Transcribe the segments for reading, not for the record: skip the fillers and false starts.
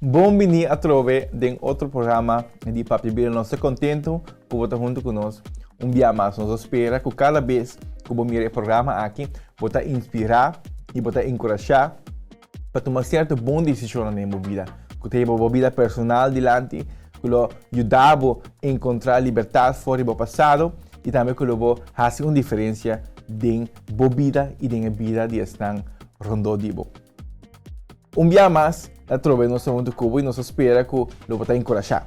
Bon bini atrobe den otro programa di Papia Bida. Nos ta contento cu bo ta hunto cu nos un bia mas. Nos ta spera cu cada bes cu bo mira e programa aki, bo ta inspira y bo ta encurasha pa tuma cierto bon decisionnan den bo bida, cu ta hiba bo bida personal dilanti, cu lo yuda bo encontra libertad for di bo pasado y tambe cu lo bo haci un diferencia den bo bida y den e bida di esnan rondó di bo. Un bia mas atrobe nos ta huntu ku bo i nos ta spera ku lo bo ta enkurashá.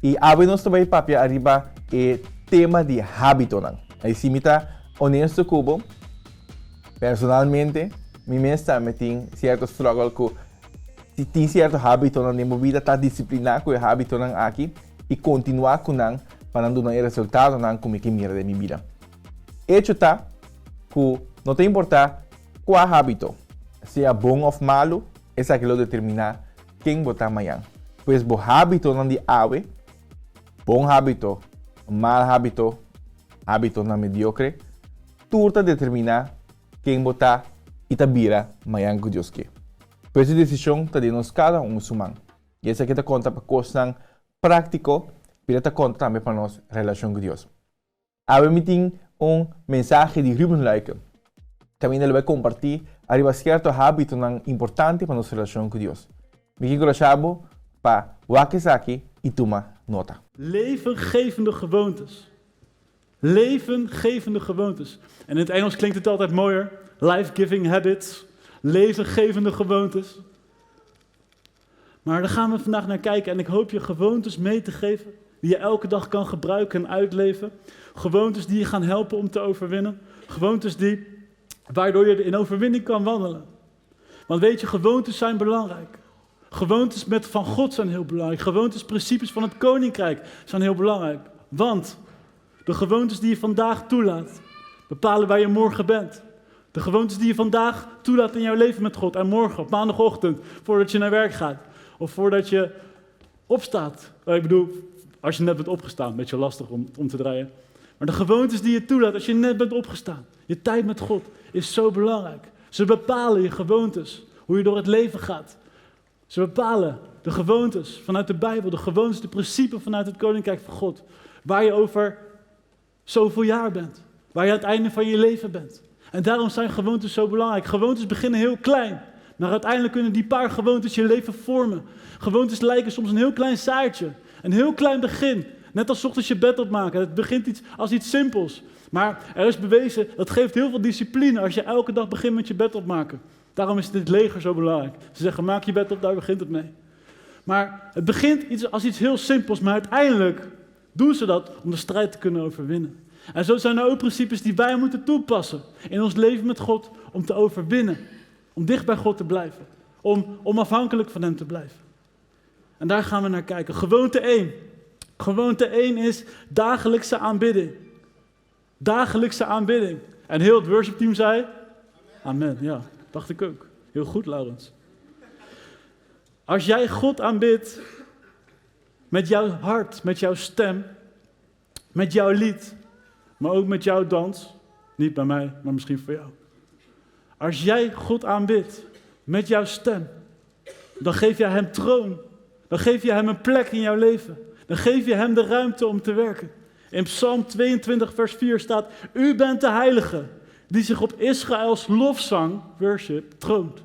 I awe nos ta bai papia ariba e tema di hábitonan. I si mi ta onesto ku bo, personalmente mi mes tambe tin sierto struggle ku si tin sierto hábitonan den bo bida ta disipliná ku e hábitonan aki i kontinuá ku nan pa nan duna e resultadonan ku mi ke mira den mi bida. Echo ta ku no ta importá kua hábito, sea bon òf malu, esaki lo determiná ken bo ta mañan. Pues bo hábitonan di awe, bon hábito, mal hábito, hábitonan mediokre, tur ta determiná ken bo ta i ta bira mañan ku Dios ke. Pues e desishon ta den nos kada un su man. I esaki ta konta pa kosnan práktiko, pero e ta konta tambe pa nos relashon ku Dios. Awe mi tin un mensahe di Ruben Luiken. Kaminda lo bai kompartí ariba sierto hábitonan importante pa nos relashon ku Dios. Mi ke enkurashá bo pa wak esaki i tuma nota. Levengevende gewoontes. Levengevende gewoontes. En in het Engels klinkt het altijd mooier. Life-giving habits. Levengevende gewoontes. Maar daar gaan we vandaag naar kijken en ik hoop je gewoontes mee te geven die je elke dag kan gebruiken en uitleven. Gewoontes die je gaan helpen om te overwinnen. Gewoontes die, waardoor je in overwinning kan wandelen. Want weet je, gewoontes zijn belangrijk. Gewoontes met van God zijn heel belangrijk. Gewoontes, principes van het koninkrijk zijn heel belangrijk. Want de gewoontes die je vandaag toelaat, bepalen waar je morgen bent. De gewoontes die je vandaag toelaat in jouw leven met God. En morgen, op maandagochtend, voordat je naar werk gaat. Of voordat je opstaat. Ik bedoel, als je net bent opgestaan, een beetje lastig om om te draaien. Maar de gewoontes die je toelaat als je net bent opgestaan. Je tijd met God is zo belangrijk. Ze bepalen je gewoontes, hoe je door het leven gaat. Ze bepalen de gewoontes vanuit de Bijbel, de gewoontes, de principes vanuit het Koninkrijk van God. Waar je over zoveel jaar bent. Waar je aan het einde van je leven bent. En daarom zijn gewoontes zo belangrijk. Gewoontes beginnen heel klein. Maar uiteindelijk kunnen die paar gewoontes je leven vormen. Gewoontes lijken soms een heel klein zaadje. Een heel klein begin. Net als ochtends je bed opmaken. Het begint iets, als iets simpels. Maar er is bewezen, dat geeft heel veel discipline als je elke dag begint met je bed opmaken. Daarom is dit leger zo belangrijk. Ze zeggen, maak je bed op, daar begint het mee. Maar het begint iets, als iets heel simpels, maar uiteindelijk doen ze dat om de strijd te kunnen overwinnen. En zo zijn er ook principes die wij moeten toepassen in ons leven met God om te overwinnen. Om dicht bij God te blijven. Om, om afhankelijk van Hem te blijven. En daar gaan we naar kijken. Gewoonte 1. Gewoonte 1 is dagelijkse aanbidding. Dagelijkse aanbidding. En heel het worshipteam zei: Amen. Amen. Ja, dacht ik ook. Heel goed, Laurens. Als jij God aanbidt met jouw hart, met jouw stem, met jouw lied, maar ook met jouw dans, niet bij mij, maar misschien voor jou. Als jij God aanbidt met jouw stem, dan geef jij hem troon. Dan geef je hem een plek in jouw leven. Dan geef je hem de ruimte om te werken. In Psalm 22, vers 4 staat: U bent de heilige die zich op Israëls lofzang, worship, troont.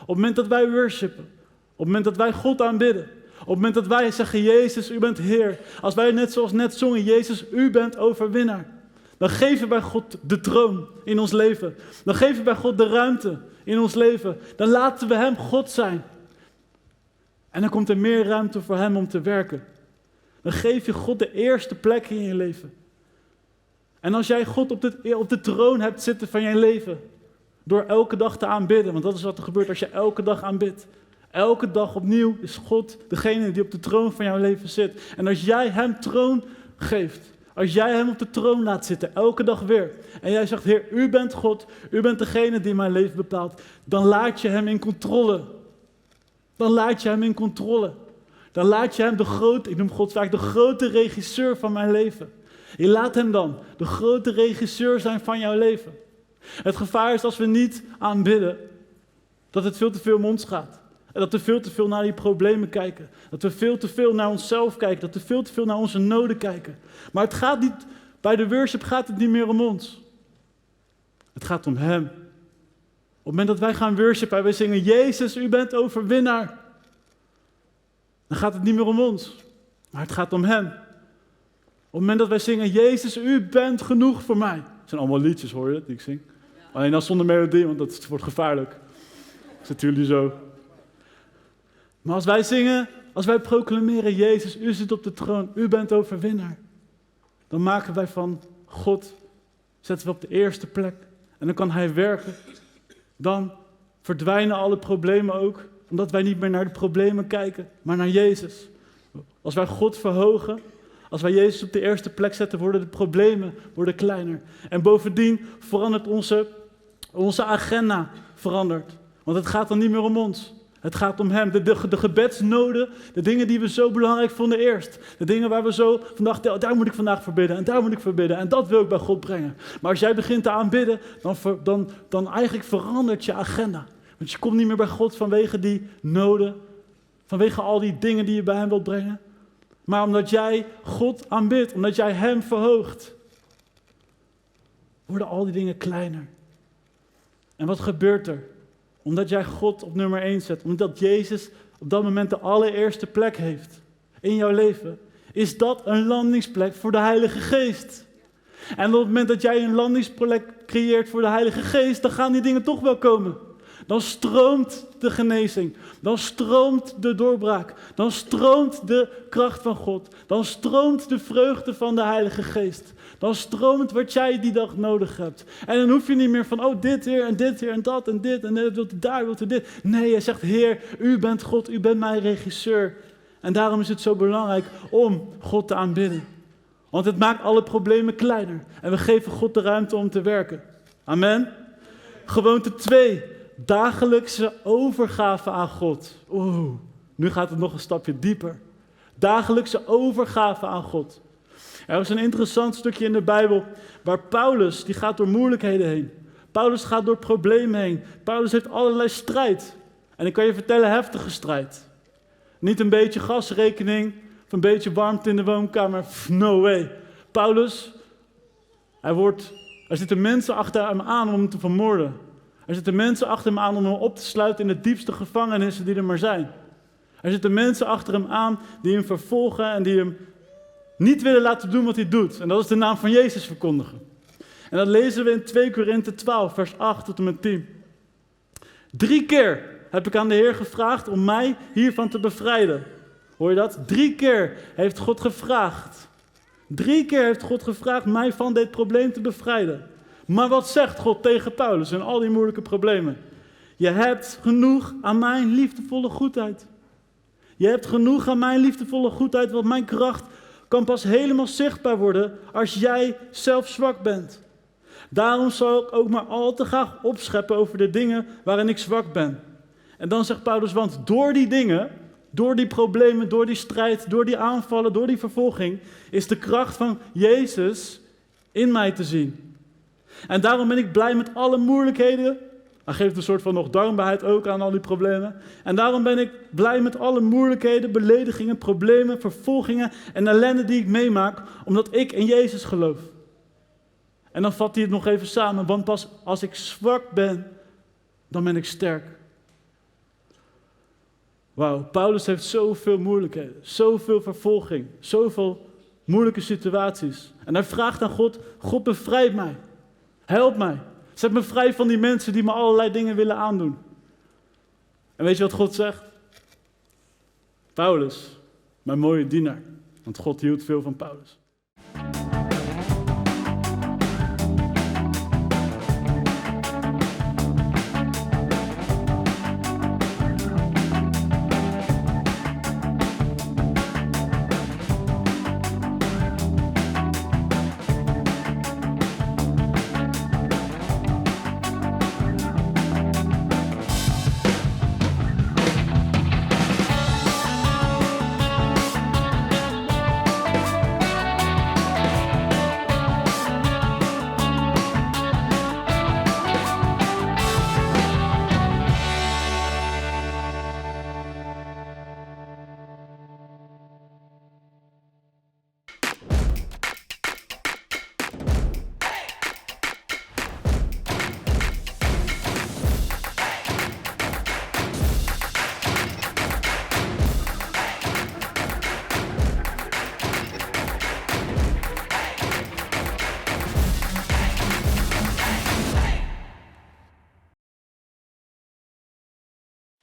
Op het moment dat wij worshipen, op het moment dat wij God aanbidden, op het moment dat wij zeggen: Jezus, u bent Heer. Als wij net zoals net zongen: Jezus, u bent overwinnaar. Dan geven wij God de troon in ons leven. Dan geven wij God de ruimte in ons leven. Dan laten we Hem God zijn. En dan komt er meer ruimte voor Hem om te werken. Dan geef je God de eerste plek in je leven. En als jij God op de, op de troon hebt zitten van je leven, door elke dag te aanbidden, want dat is wat er gebeurt als je elke dag aanbidt. Elke dag opnieuw is God degene die op de troon van jouw leven zit. En als jij hem troon geeft, als jij hem op de troon laat zitten, elke dag weer, en jij zegt, Heer, u bent God, u bent degene die mijn leven bepaalt, dan laat je hem in controle. Dan laat je hem in controle. Dan laat je hem de grote, ik noem God vaak de grote regisseur van mijn leven. Je laat hem dan de grote regisseur zijn van jouw leven. Het gevaar is als we niet aanbidden, dat het veel te veel om ons gaat. En dat we veel te veel naar die problemen kijken. Dat we veel te veel naar onszelf kijken. Dat we veel te veel naar onze noden kijken. Maar het gaat niet, bij de worship gaat het niet meer om ons. Het gaat om Hem. Op het moment dat wij gaan worshipen en wij zingen, Jezus, u bent overwinnaar. Dan gaat het niet meer om ons, maar het gaat om Hem. Op het moment dat wij zingen, Jezus, u bent genoeg voor mij. Het zijn allemaal liedjes, hoor je, die ik zing. Alleen dan zonder melodie, want dat wordt gevaarlijk. Zitten jullie zo. Maar als wij zingen, als wij proclameren, Jezus, u zit op de troon, u bent overwinnaar. Dan maken wij van God, zetten we op de eerste plek. En dan kan Hij werken. Dan verdwijnen alle problemen ook, omdat wij niet meer naar de problemen kijken, maar naar Jezus. Als wij God verhogen, als wij Jezus op de eerste plek zetten, worden de problemen kleiner. En bovendien verandert onze agenda. Verandert. Want het gaat dan niet meer om ons. Het gaat om Hem. De gebedsnoden, de dingen die we zo belangrijk vonden eerst. De dingen waar we zo van dachten, daar moet ik vandaag voor bidden en daar moet ik voor bidden en dat wil ik bij God brengen. Maar als jij begint te aanbidden, dan eigenlijk verandert je agenda. Want je komt niet meer bij God vanwege die noden, vanwege al die dingen die je bij Hem wilt brengen. Maar omdat jij God aanbidt, omdat jij Hem verhoogt, worden al die dingen kleiner. En wat gebeurt er? Omdat jij God op nummer 1 zet, omdat Jezus op dat moment de allereerste plek heeft in jouw leven, is dat een landingsplek voor de Heilige Geest. En op het moment dat jij een landingsplek creëert voor de Heilige Geest, dan gaan die dingen toch wel komen. Dan stroomt de genezing, dan stroomt de doorbraak, dan stroomt de kracht van God, dan stroomt de vreugde van de Heilige Geest. Dan stroomt wat jij die dag nodig hebt. En dan hoef je niet meer van, oh dit Heer en dit Heer en dat en dit en dit, wilt u daar, wilt u dit. Nee, je zegt, Heer, u bent God, u bent mijn regisseur. En daarom is het zo belangrijk om God te aanbidden. Want het maakt alle problemen kleiner. En we geven God de ruimte om te werken. Amen. Gewoonte 2. Dagelijkse overgave aan God. Oeh, nu gaat het nog een stapje dieper. Dagelijkse overgave aan God. Er is een interessant stukje in de Bijbel waar Paulus, die gaat door moeilijkheden heen. Paulus gaat door problemen heen. Paulus heeft allerlei strijd. En ik kan je vertellen, heftige strijd. Niet een beetje gasrekening of een beetje warmte in de woonkamer. No way. Paulus, er zitten mensen achter hem aan om hem te vermoorden. Er zitten mensen achter hem aan om hem op te sluiten in de diepste gevangenissen die er maar zijn. Er zitten mensen achter hem aan die hem vervolgen en die hem niet willen laten doen wat hij doet. En dat is de naam van Jezus verkondigen. En dat lezen we in 2 Korinthe 12, vers 8 tot en met 10. 3 keer heb ik aan de Heer gevraagd om mij hiervan te bevrijden. Hoor je dat? 3 keer heeft God gevraagd. 3 keer heeft God gevraagd mij van dit probleem te bevrijden. Maar wat zegt God tegen Paulus in al die moeilijke problemen? Je hebt genoeg aan mijn liefdevolle goedheid. Je hebt genoeg aan mijn liefdevolle goedheid, want mijn kracht kan pas helemaal zichtbaar worden als jij zelf zwak bent. Daarom zal ik ook maar al te graag opscheppen over de dingen waarin ik zwak ben. En dan zegt Paulus, want door die dingen, door die problemen, door die strijd, door die aanvallen, door die vervolging, is de kracht van Jezus in mij te zien. En daarom ben ik blij met alle moeilijkheden. Hij geeft een soort van nog dankbaarheid ook aan al die problemen. En daarom ben ik blij met alle moeilijkheden, beledigingen, problemen, vervolgingen en ellende die ik meemaak, omdat ik in Jezus geloof. En dan vat hij het nog even samen, want pas als ik zwak ben, dan ben ik sterk. Wauw, Paulus heeft zoveel moeilijkheden, zoveel vervolging, zoveel moeilijke situaties. En hij vraagt aan God, God bevrijd mij, help mij. Zet me vrij van die mensen die me allerlei dingen willen aandoen. En weet je wat God zegt? Paulus, mijn mooie dienaar. Want God hield veel van Paulus.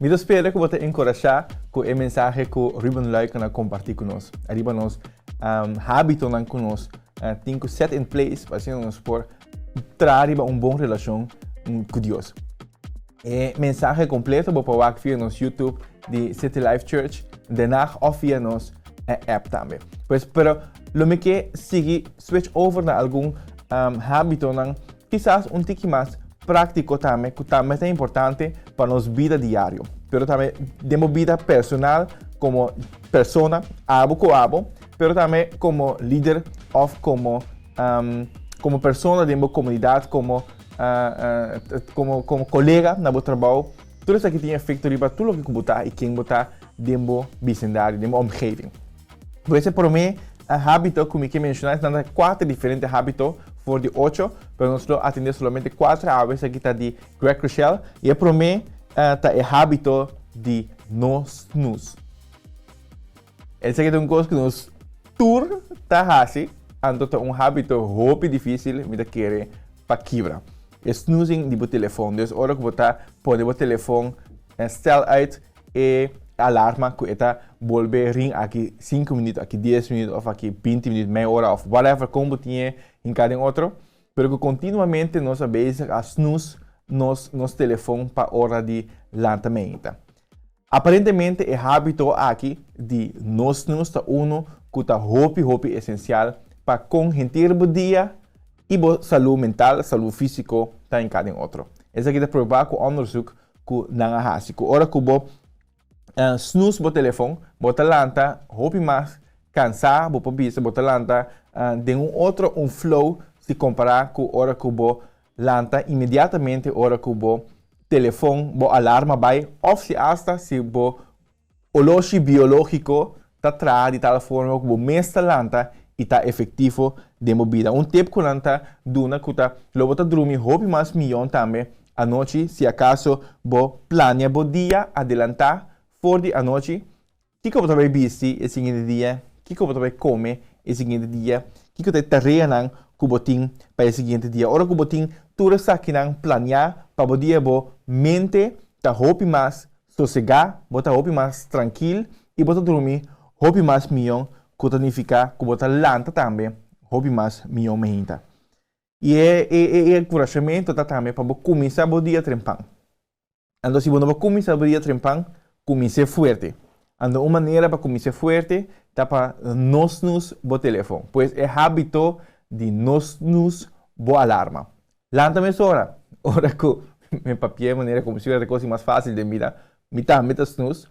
Mi ta spera ku bo ta enkurashá ku e mensahe ku Ruben Luiken a kompartí ku nos ariba nos hábitonan ku nos tin ku set in place pa asina nos por traha riba un bon relashon ku Dios. E mensahe kompleto bo por wak via nos YouTube di City Life Church Den Haag òf via nos app tambe. Pues, pero lo mi ke sigui switch over na algun hábitonan Kisas un tiki mas práktiko tambe ku tambe ta importante pa nos bida diario, pero tambe den bo bida personal komo persona, abo ku abo, pero tambe komo lider òf komo komo persona den bo komunidat, komo komo komo kolega na bo trabou. Tur esaki tin efekto riba tur loke ku bo ta i ken bo ta den bo bisindario, den bo omgeving. Por eso e promé hábito ku mi ke menshoná esnan ta kuater diferente hábito for di ocho, pero nos lo atendé solamente kuater awe, esaki ta di Greg Crushell, i e promé ta e hábito di no snus. Esaki ta un kos ku nos tur ta hasi, anto ta un hábito hopi difísil mi ta kere pa kibra. E snoozing di bo telefon, dus ora ku bo ta pone bo telefon stel uit E alarma ku e ta bolbe ring aki sinku minüt, aki dies minüt òf aki binti minüt, mei ora òf whatever kon bo tin e hinká den otro, pero ku kontinuamente nos a bezig a snus nos nos telefon pa ora di lanta meinta. Aparentemente e hábito aki di no snus ta unu ku ta hopi hopi esensial pa kon henter bo dia i bo salú mental, salú físiko ta hinká den otro. Esaki ta probá ku òndersuk ku nan a hasi ku ora ku bo snus bo telefon bo ta lanta hopi mas kansá, bo por bisa bo ta lanta den un otro un flow si kompará ku ora ku bo lanta inmediatamente ora ku bo telefon bo alarma bai òf si asta si bo Oloshi biológiko ta traha di tal forma ku bo mes ta lanta i ta efektivo den bo bida. Un tip ku nan ta duna ku ta lo bo ta drumi hopi mas miyon tambe anochi si akaso bo plania bo dia adelantá for di anochi, kiko bo ta bai bisti e siguiente dia, kiko bo ta bai kome e siguiente dia, kiko ta e tareanan ku bo tin pa e siguiente dia. Ora ku bo tin tur esakinan planiá pa bo dia bo mente ta hopi mas Sosegá, bo ta hopi mas trankil i bo ta drumi hopi mas mion ku ta nifiká ku bo ta lanta tambe hopi mas mion meinta. I e e enkurashamentu ta tambe pa bo kuminsá bo dia trempan. Anto si bo no por kuminsá bo dia trempan, kumins'é fuerte. Anto un manera pa kumins'é fuerte ta pa no snus bo telefon. Pues e hábito di no snus bo alarma. Lanta mesora, ora ku mi papia e manera komo si ora ta kosi mas fásil den bida, mi tambe ta snus,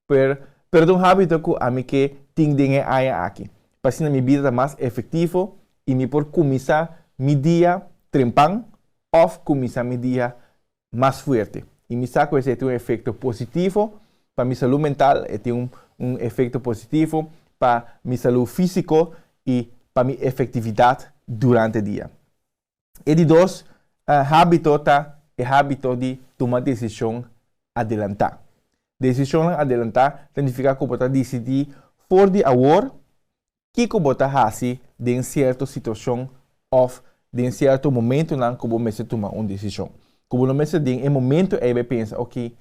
pero pero ta un hábito ku ami ke tin den e aña aki, pa asina mi bida ta mas efektivo i mi por kuminsá mi dia trempan òf kuminsá mi dia mas fuerte. I mi sa ku esei tin un efekto positivo pa mi salú mental, e tin un un efekto positivo pa mi salú físiko i pa mi efektividat durante dia. E di dos hábito ta e hábito di tuma desishon adelantá. Desishonnan adelantá ta nifiká ku bo ta disidí for di awor kiko bo ta hasi den sierto situashon òf den sierto momentunan ku bo mester tuma un desishon. Ku bo no mester den e momentu ei bai pensa, oke,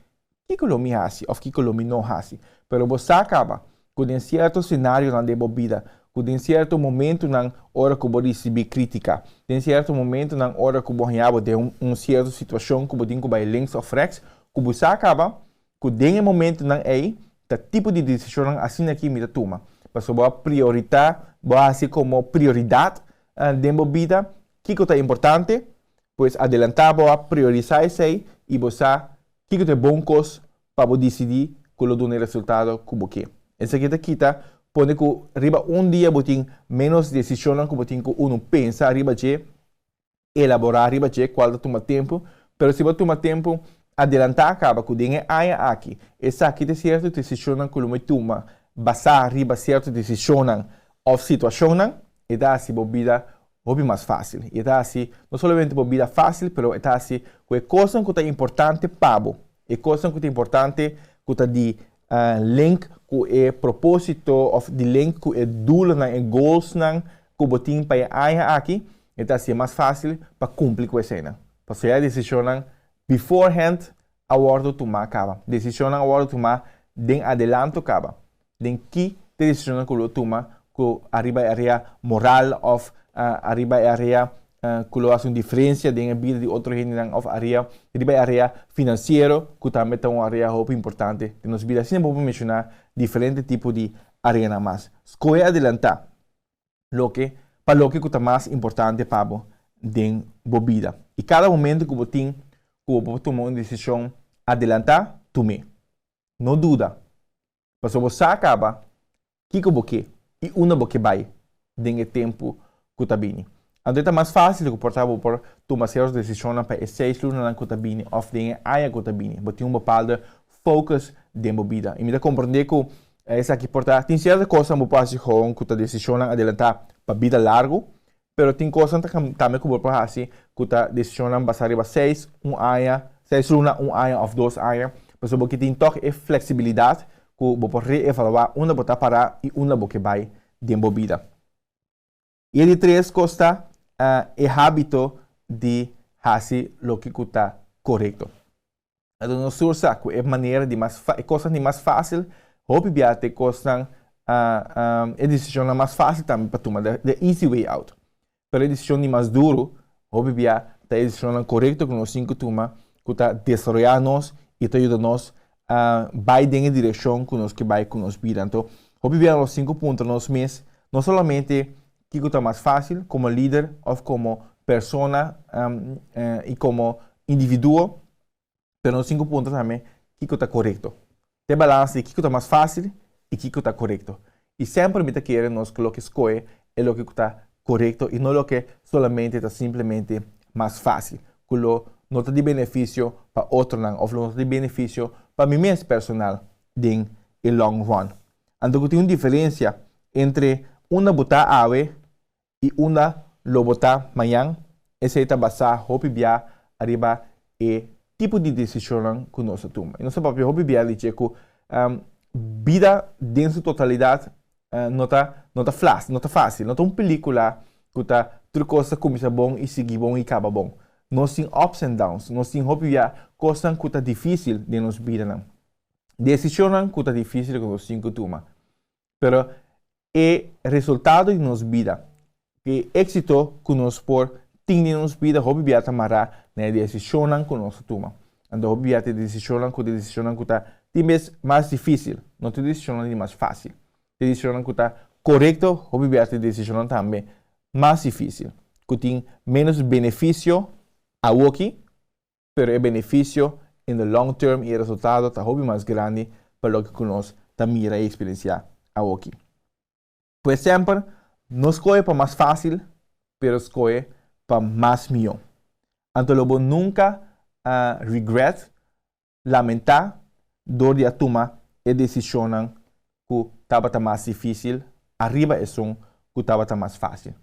Kiko lo mi hasi òf kiko lo mi no hasi? Pero bo sa kaba ku den sierto senarionan den bo bida, ku den sierto momentunan ora ku bo risibí krítika, den sierto momentunan ora ku bo haña bo den un sierto situashon ku bo tin ku bai links òf rèks, ku bo sa kaba ku den e momentunan ei ta tipo di desishonnan asina ki mi ta tuma. Pasobra bo a prioritá, bo a hasi komo prioridat den bo bida kiko ta importante, pues adelantá bo a priorisá esei i bo sa Kiko ta e bon kos pa bo disidí ku lo duna e resultado ku bo ke? Esaki ta kita pone ku riba un dia bo tin ménos desishonnan ku bo tin ku unu pensa riba dje, elaborá riba dje, kual ta tuma tempu. Pero si bo tuma tempu adelantá kaba ku den e aña aki esaki ta sierto desishonnan ku lo mi tuma basá riba sierto desishonnan òf situashonnan, e ta hasi bo bida hopi mas fásil. I e ta hasi no solamente bo bida fásil, pero e ta hasi ku e kosnan ku ta importante pa bo, e kosnan ku ta importante ku ta di link ku e propósito òf di link ku e doelnan, e goalsnan ku bo tin pa e aña aki, e ta hasié mas fásil pa kumpli ku eseinan. Pasobra e desishonnan beforehand. a wòrdu tumá kaba. Desishonnan a wòrdu tumá den adelanto kaba. Den ki ta e desishonnan ku lo tuma ku ariba e area moral òf ariba e area ku lo hasi un diferensia den e bida di otro hendenan òf area riba e area finansiero ku tambe ta un area hopi importante den nos bida. Asina bo por menshoná diferente tipo di areanan mas. Skohe adelantá loke pa loke ku ta mas importante pa bo den bo bida. I kada momento ku bo tin ku bo por tuma un desishon adelantá, tum'é. No duda. Pasobra bo sa kaba kiko bo ke i unda bo ke bai den e tempu ku ta bini. Anto e ta mas fásil ku por ta bo por tuma sierto desishonnan pa e seis lunanan ku ta bini òf den e aña ku ta bini. Bo tin un bepaalde focus den bo bida. I mi ta komprendé ku esaki por ta tin sierto kosnan bo por hasi gewoon ku ta desishonnan adelantá pa bida largu, pero tin kosnan tambe ku bo por hasi ku ta desishonnan basá riba seis un aña, seis luna, un aña òf dos aña, pasobra bo ke tin tòg e fleksibilidat ku bo por reevaluá unda bo ta pará i unda bo ke bai den bo bida. I e di tres kos ta e hábito di hasi loke ku ta korekto. Anto nos tur sa ku e manera di mas e kosnan di mas fásil hopi bia ta e kosnan e desishonnan mas fásil tambe pa tuma, the easy way out. Pero e desishon di mas duru hopi bia ta e desishonnan korekto ku nos tin ku tuma ku ta desaroyá nos i ta yuda nos bai den e direkshon ku nos ke bai ku nos bida. Anto hopi bia nos tin ku puntra nos mes no solamente kiko ta mas fásil komo lider òf komo persona i komo individuo, pero nos tin ku puntra tambe kiko ta korekto. Ta e balansa di kiko ta mas fásil i kiko ta korekto. I semper mi ta kere nos ku loke skohe e loke ku ta korekto i no loke solamente ta simplemente mas fásil, ku lo no ta di benefisio pa otronan òf lo no ta di benefisio pa mi mes personal den e long run. Anto ku tin un diferensia entre unda bo ta awe i unda lo bo ta mañan, esei ta basá hopi bia ariba e tipo di desishonnan ku nos a tuma. I nos a papia hopi bia di dje ku bida den su totalidat no ta no ta flas no ta fásil, no ta un pelíkula ku ta tur kos ta kuminsá bon i sigui bon i kaba bon. Nos tin ups and downs, nos tin hopi bia kosnan ku ta difísil den nos bidanan. Desishonnan ku ta difísil ku nos tin ku tuma. Pero e resultado di nos bida, e éxito ku nos por tin den nos bida hopi bia ta mará na e desishonnan ku nos ta tuma. Anto hopi bia ta e desishonnan ku ta e desishonnan ku ta tin bes mas difísil, no ta e desishonnan di mas fásil. Ta e desishonnan ku ta korekto, hopi bia ta e desishonnan tambe mas difísil, ku tin ménos benefisio awoki, pero e beneficio in the long term y e resultado ta hopi mas grandi pa loke cu nos ta mira y experiencia awoki. Pues semper no scoge pa mas facil, pero scoge pa mas miyo. Anto lo bo nunca regret, lamenta, door di a tuma e decisionnan cu tabata mas dificil ariba esun cu tabata mas facil.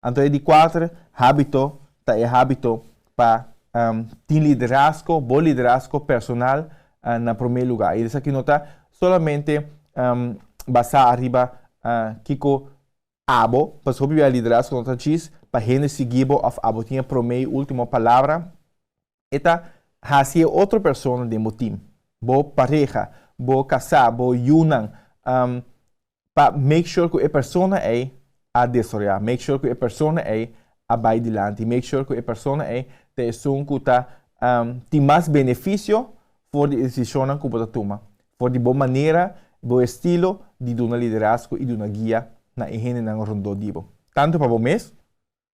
Anto e di kuater hábito ta e hábito pa tin liderazgo, bo liderazgo personal na promé lugá. I esaki no ta solamente basá ariba kiko abo, pasobra hopi bia liderazgo no ta djis pa hende sigui bo òf abo tin e promé i último palabra. E ta hasi e otro persona den bo team, bo pareha, bo kasá, bo yunan, pa make sure ku e persona ei a desaroyá, make sure ku e persona ei a bai dilanti, make sure ku e persona ei ta esun ku ta tin mas benefisio for di e desishonnan ku bo ta tuma, for di bo manera, bo estilo di duna liderazgo i duna guia na e hendenan rondó di bo, tantu pa bo mes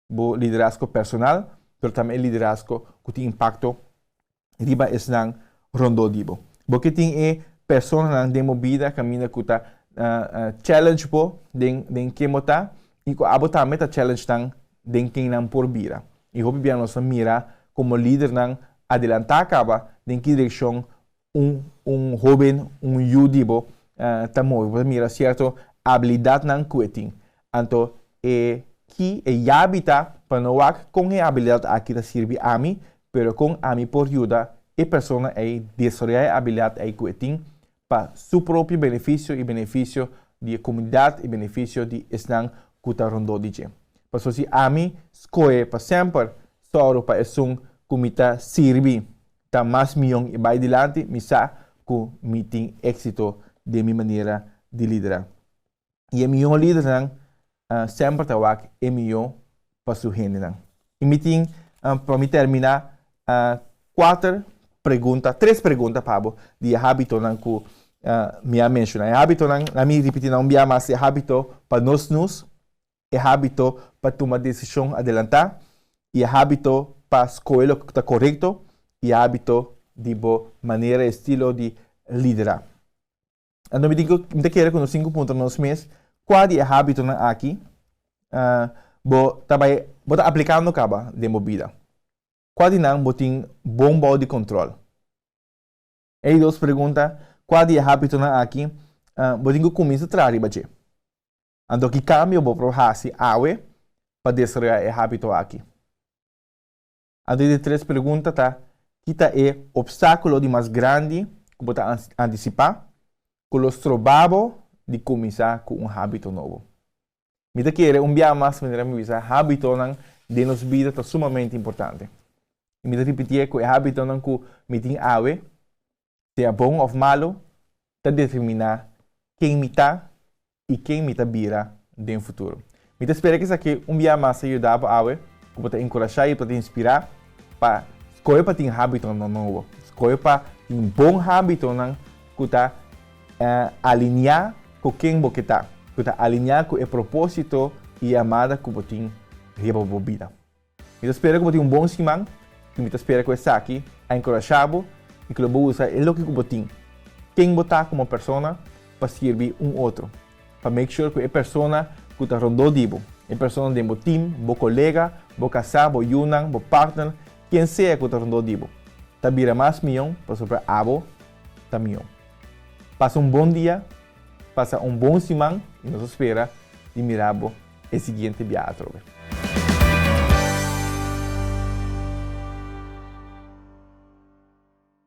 bo liderazgo personal, pero tambe e liderazgo ku tin impakto riba esnan rondó di bo. Bo ke tin e personanan den bo bida kaminda ku ta challenge bo den den ken bo ta i ku abo tambe ta challenge nan den ken nan por bira. I hopi bia nos ta mira komo lidernan adelantá kaba den ki direkshon un un hóben, un yu di bo ta move. Bo ta mira sierto abilidatnan ku e tin. Anto e ki e yabi ta pa no wak kon e abilidat aki ta sirbi ami, pero kon ami por yuda e persona ei desaroyá e abilidat ei ku e tin pa su propio benefisio i benefisio di e komunidat i benefisio di esnan ku ta rondó di dje. Pasobra si ami skohe pa semper sòru pa esun ku mi ta sirbi. ta mas mion i bai dilanti, mi sa ku mi tin éksito den mi manera di liderá. I e mihó lidernan semper ta wak e mihó pa su hendenan. I mi tin, pa mi terminá, kuater pregunta, tres pregunta pa bo di e hábitonan ku mi a menshoná. E hábitonan, laat mi ripití nan un bia mas, e hábito pa no snus, e hábito pa tuma desishon adelantá, i e hábito pa skohe loke ku ta korekto, i e hábito di bo manera, estilo di liderá. Anto mi tin ku, mi ta kere ku nos tin ku puntra nos mes kua di e hábitonan aki bo ta bai, bo ta aplikando kaba den bo bida. Kua di nan bo tin bon bou di kontròl? E di dos pregunta, kua di e hábitonan aki bo tin ku kuminsá traha riba dje? Anto ki kambio bo por hasi awe pa desaroyá e hábito aki? Anto e di tres pregunta ta, Ki ta e opstákulo di mas grandi ku bo ta antisipá ku lo stroba bo di kuminsá ku un hábito nobo? Mi ta kere un bia mas manera mi bisa hábitonan den nos bida ta sumamente importante. I mi ta ripitié ku e hábitonan ku mi tin awe, sea bon òf malu, ta determiná ken mi ta i ken mi ta bira den futuro. Mi ta spera ku esaki un bia mas ta yuda bo awe, ku bo ta enkurashá i bo ta inspirá pa skohe pa tin hábitonan nobo, skohe pa tin bon hábitonan ku ta aliniá ku ken bo ke ta, ku ta aliniá ku e propósito i yamada ku bo tin riba bo bida. Mi ta spera ku bo tin un bon siman i mi ta spera ku esaki a enkurashá bo i ku lo bo usa e loke ku bo tin, ken bo ta komo persona, pa sirbi un otro, pa make sure ku e persona ku ta rondó di bo, e persona den bo team, bo kolega, bo kasá, bo yunan, bo partner, ken sea ku ta rondó di bo, ta bira mas mion pasobra abo ta mion. Pasa un bon dia, pasa un bon siman i nos ta spera di mira bo e siguiente bia atrobe.